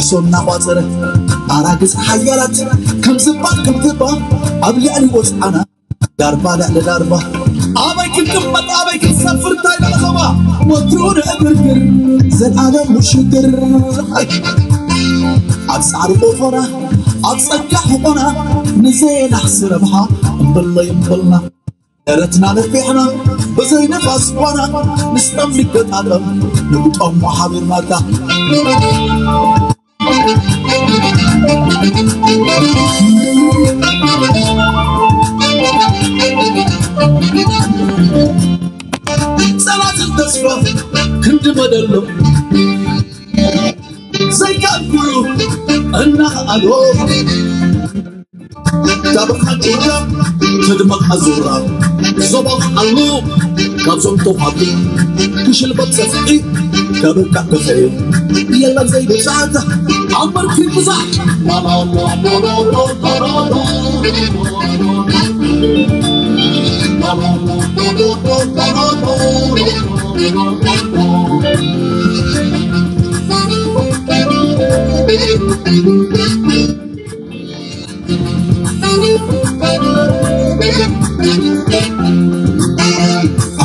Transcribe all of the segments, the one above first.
ሶና ቋፀረ ኣራግፅ ሓያላት ከም ዝባል ከም ትባ ኣብ ልዕሊ ወፅዓና ዳርባ ልዕሊ ዳርባ ኣበይ ክንቅመጥ ኣበይ ክንሰፍር እንታይ በለኸባ ወትሩ ንእግርግር ዘልኣለም ውሽግር ኣብ ፃዕሪ ቆፎና ኣብ ፀጋ ሕቆና ንዘየናሕሲ ረብሓ እምበለይ እምበልና ደረትና ነፊሕና ብዘይ ንፋስ ጓና ንስጠም ንገጣጠም ንግጠሞ ሓቢርናታ ጸላትን ተስፋ ክንዲ መደሎ ዘይከኣል ኩሉ እናኸኣሎ ዳብኻ ጭውዳ ተድመቕ ኣዙራ ዞባ ክሓሉ ካብዞም ተውሃቢ ክሽልበት ሰፍሒ ከብካ ክፍዒ የለን ዘይብዛዕታ ኣብ መርኪብ ብዛዕ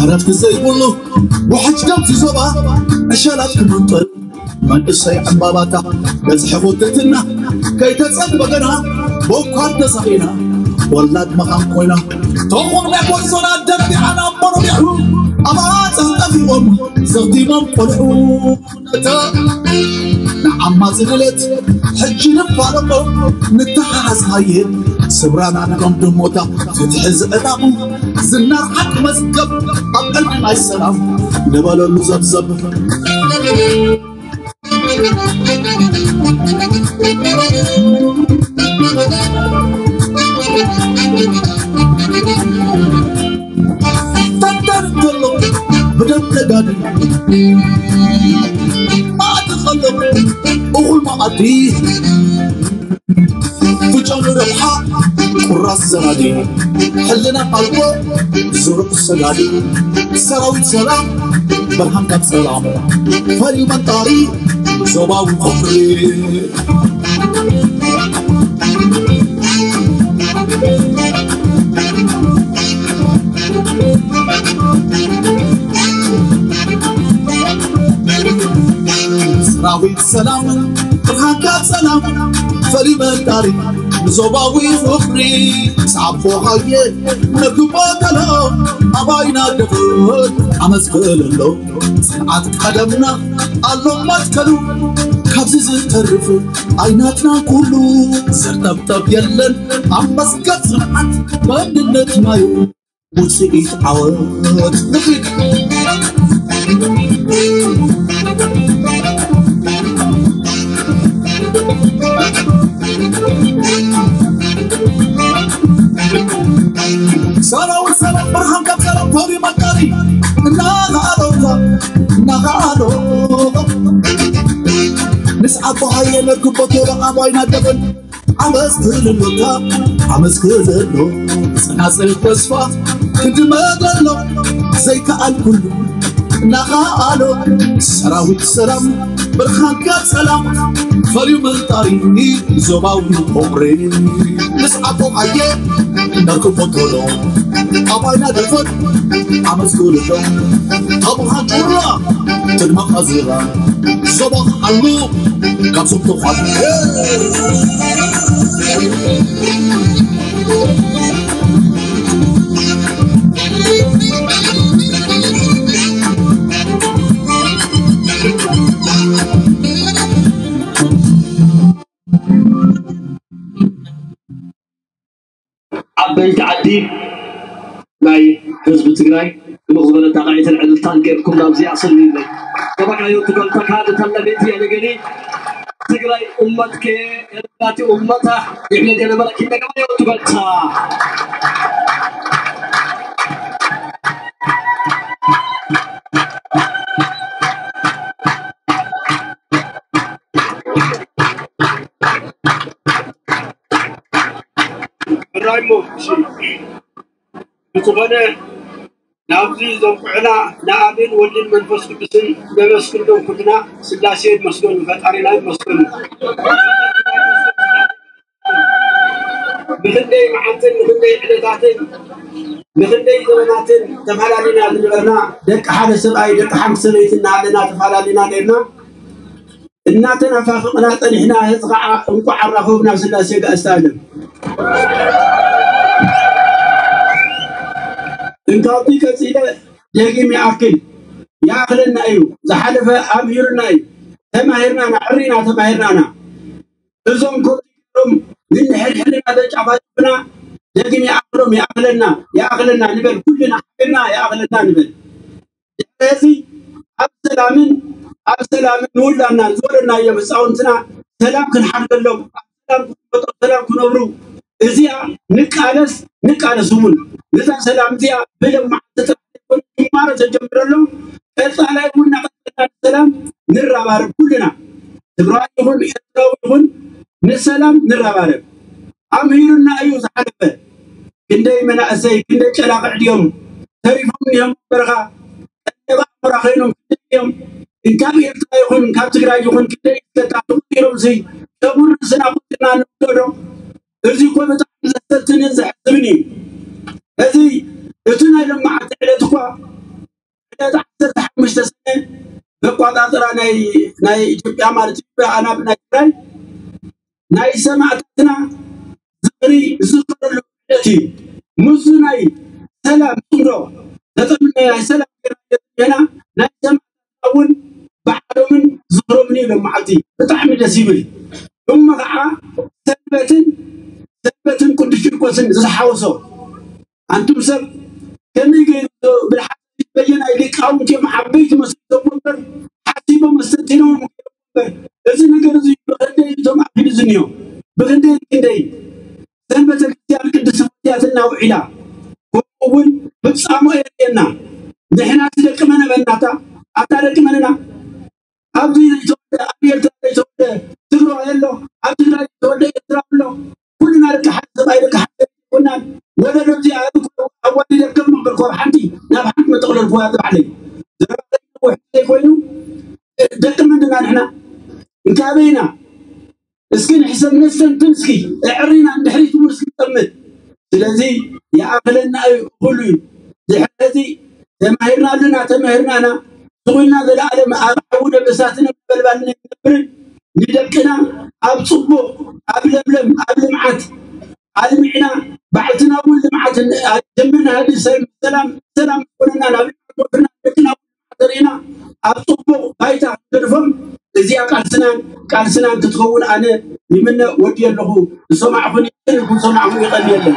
ዕረፍቲ ዘይብሉ ውሕጅ ከምዚ ዞባ ዕሸላት ክምንጥር መንእሰይ ዕምባባታ በዝሒ ቁጥትና ከይተጸበገና ቦኳር ተሳኢና ወላድ መኻን ኮይና ተኹን ናይ ጎይዞና ደቢዓና ኣቦኖ ቢዕሩ ኣብ ዓጸ ጠፊቖም ዘኽቲሞም ቆልዑ ነታ ንዓማ ዝድለት ሕጂ ንፋለጦ ንተሓሓዝ ሃየ ስብራና ንገምድሞታ ፍትሒ ዝዕላቑ ዝናር ሓቂ መዝገብ ኣብ ቀልቢ ናይ ሰላም ንበለሉ ዘብዘብ ተንተን ከሎ ብደም ተጋዲ ማዕዲ ከሎ እኹል ማዕዲ ፍጫኑ ረብሓ ቁራስ ዘራዲ ሕልና ኣልቦ ዝሩዕ ሰጋዲ ሰራዊት ሰላም ብርሃን ካብ ጸላም ፈርዩ መንጣሪ ዞባዊ ፍቕሪ ሰራዊት ሰላም ብርሃንካ ሰላም ፈሊመ ታሪክ ንዞባዊ ፍቕሪ ሰዓቦ ሃየ ነግቦ ተሎ ኣባይና ደፍር ኣመስግን ኣሎ ጽንዓት ቀደምና ኣሎ መትከሉ ካብዚ ዝተርፍ ኣይናትና ኩሉ ዘርጠብጠብ የለን ኣብ መስገድ ጽንዓት በአንድነት ማዩ ውፅኢት ዓወት ንኺድ ሰራዊት ሰላም ብርሃን ካብ ሰላም ተውሪ መቃሪ እናኸኣሎካ እናኸኣሎ ንስዓቦ ሃየ ነርክቦ ቶሎ ኣባይና ደበን ኣመስግንሎካ ኣመስግንሎ ጽናጽል ተስፋ ክንዲ መድረሎ ዘይከኣል ኩሉ እናኸኣሎ ሰራዊት ሰላም ብርሃንካ ሰላም ፈልዩ ምንጣሪ ዞባዊ ቆምሪ ምስ ዓቦ ኣየ ነርክቦ ቶሎ ኣባይና ደፈር ኣመስግንሎ ኣብርሃን ጩራ ትድመቕ ኣዚራ ዞባ ኣሉ ካብ ዞም ተዃሉ ዓበይቲ ዓዲ ናይ ህዝቢ ትግራይ ድምቕ ዝበለ ጣቕዒትን ዕልልታን ጌርኩም ናብዚኣ ሰልዩለይ። ተባካዮ ትገልጠካ ንተለቤት እያ ነገኒ ትግራይ እመትከ ኤርትራቲ እመታ ይሕለድ የነበረ ኪነገባዮ ትገልታ። ራይሞ ብዝኾነ ናብዚ ዘብቁዕና ንኣብን ወድን መንፈስ ቅዱስን ነመስግኖም ኩልና። ስላሴ ይመስገኑ፣ ፈጣሪና ይመስገኑ። ንክንደይ መዓልትን ንክንደይ ዕለታትን ንክንደይ ዘመናትን ተፈላለና ዝነበርና፣ ደቂ ሓደ ሰብኣይ ደቂ ሓንቲ ሰበይቲ እናሃለና ተፈላለና ነርና። እናተናፋፍቕና ጸኒሕና። ሕዚ ኸዓ እንቋዕ ኣራኸብና ስላሴ ጋእስተ ዓለም። እንካብቲ ቀጺለ ደጊም ይኣክል፣ ይኣኽለና እዩ። ዝሓለፈ ኣምሂሩና እዩ። ተማሂርናና፣ ዕሪና ተማሂርናና። እዞም ኮቲ ገይሮም ንንሕድሕድና ዘጫፋጭፉና፣ ደጊም ይኣኽሎም፣ ይኣኽለና፣ ይኣኽለና ንበል። ኩልና ሓቢርና ይኣኽለና ንበል። ድሕሪ እዚ ኣብ ሰላምን ኣብ ሰላምን ንውላድና ዝወለድናዮም ህፃውንትና ሰላም ክንሓድገሎም፣ ኣብ ሰላም ክቕመጡ፣ ኣብ ሰላም ክነብሩ፣ እዚኣ ንቃለስ፣ ንቃለስ እውን ነዛ ሰላም እዚኣ ብለማዓቲ ጥራሕ ዘይኮነ ጅማሮ ተጀሚሩ ኣሎ። ቀፃላይ እውን እናቐፀልና ንሰላም ንረባረብ ኩልና። ትግራዋይ ይኹን ኤርትራዊ ይኹን ንሰላም ንረባረብ። ኣምሂሩና እዩ ዝሓለፈ። ክንደይ መናእሰይ፣ ክንደይ ጨላቕዕ ድዮም ተሪፎም እኒኦም በረኻ። ቀለብ ኣሞራ ኮይኖም ክንደይ እዮም። እንካብ ኤርትራ ይኹን ካብ ትግራይ ይኹን ክንደይ ዝተታሕቱ ቁፂሮም ሲ ጨጉሪ ርእስና ቁፂርና ንውሰዶ። እዚ እኮ ብጣዕሚ ዘሰትንን ዘሕዝብን እዩ። እዚ እቲ ናይ ሎማዓንቲ ዕለት እኳ ዕለት ዓሰርተ ሓሙሽተ ሰነ መቋፃፀራ ናይ ናይ ኢትዮጵያ ማለት እዩ። ኣናብ ናይ ትግራይ ናይ ሰማእታትና ዝኽሪ ዝኽረሉ ዕለት እዩ። ምስዚ ናይ ሰላም ፅምዶ ተጠምነ ናይ ሰላም ጌና ናይ ሰማእታትና እውን በዓሎምን ዝኽሮምን እዩ። ሎም መዓልቲ ብጣዕሚ ደስ ይብል። እሞ ከዓ ሰንበትን ሰንበትን ቅዱስ ቂርቆስን ዝሓወሶ ኣንቱም ሰብ ከመይ ገይሩ ብልሓት በየናይ ሊቃውንቲ እዮም ዓበይቲ መስሎም እምበር ሓሲቦም መስተንቲኖም እምበር እዚ ነገር እዚ ብኽንደይ እቶም ኣቢሉ ዝኒኦ ብኽንደይ ክንደይ ሰንበተ ክርስቲያን ቅድስቲ ፈትያትና ውዒላ ከምኡ እውን ፍጻሞ የርእየና። ንሕና እቲ ደቂ መነበናታ ኣታ ደቂ መነና ኣብዚ ዘይተወልደ ኣብ ኤርትራ ዘይተወልደ ትግራዋይ ኣሎ፣ ኣብ ትግራይ ዘይተወልደ ኤርትራ ኣሎ። ኩልና ደቂ ሓደ ሰብኣይ ደቂ ሓደ ዘይኮናን ወለዶ እዚኣ ኣዋዲደከም እምበር ኮብ ሓንቲ ናብ ሓንቲ መጠቕለልኩዋ ትባዕለይ ዘረባይ ነዊሕ ዘይኮይኑ ደቂ መንድና ንሕና እንካበይና እስኪ ንሕሰብ ነስተንትን እስኪ እዕሪና ንድሕሪት እውን እስኪ ንጠምት። ስለዚ ይኣኽለና እዩ፣ እኹል እዩ። ድሕሪ እዚ ተማሂርና ኣለና፣ ተማሂርናና ስቑልና ዘለኣለም ኣብ ሓዊ ነብ እሳት ነብ ነበልባል ነብርን ንደቅና ኣብ ጽቡቕ ኣብ ለምለም ኣብ ልምዓት ኣልሚዕና ባዕልትና እውን ልምዓት ጀምርና ህዲ ሰላም ሰላም ዝኾነና ናብ ልምዓት ወርድና ደቅና እውን ልምዓት ተርእና ኣብ ጽቡቕ ባይታ ክንገድፎም እዚኣ ቃልስናን ቃልስናን ክትኸውን ኣነ ይምነ ወዲ ኣለኹ። ዝሰማዕኹን ይቅር ዝሰማዕኹን ይቀልየለይ።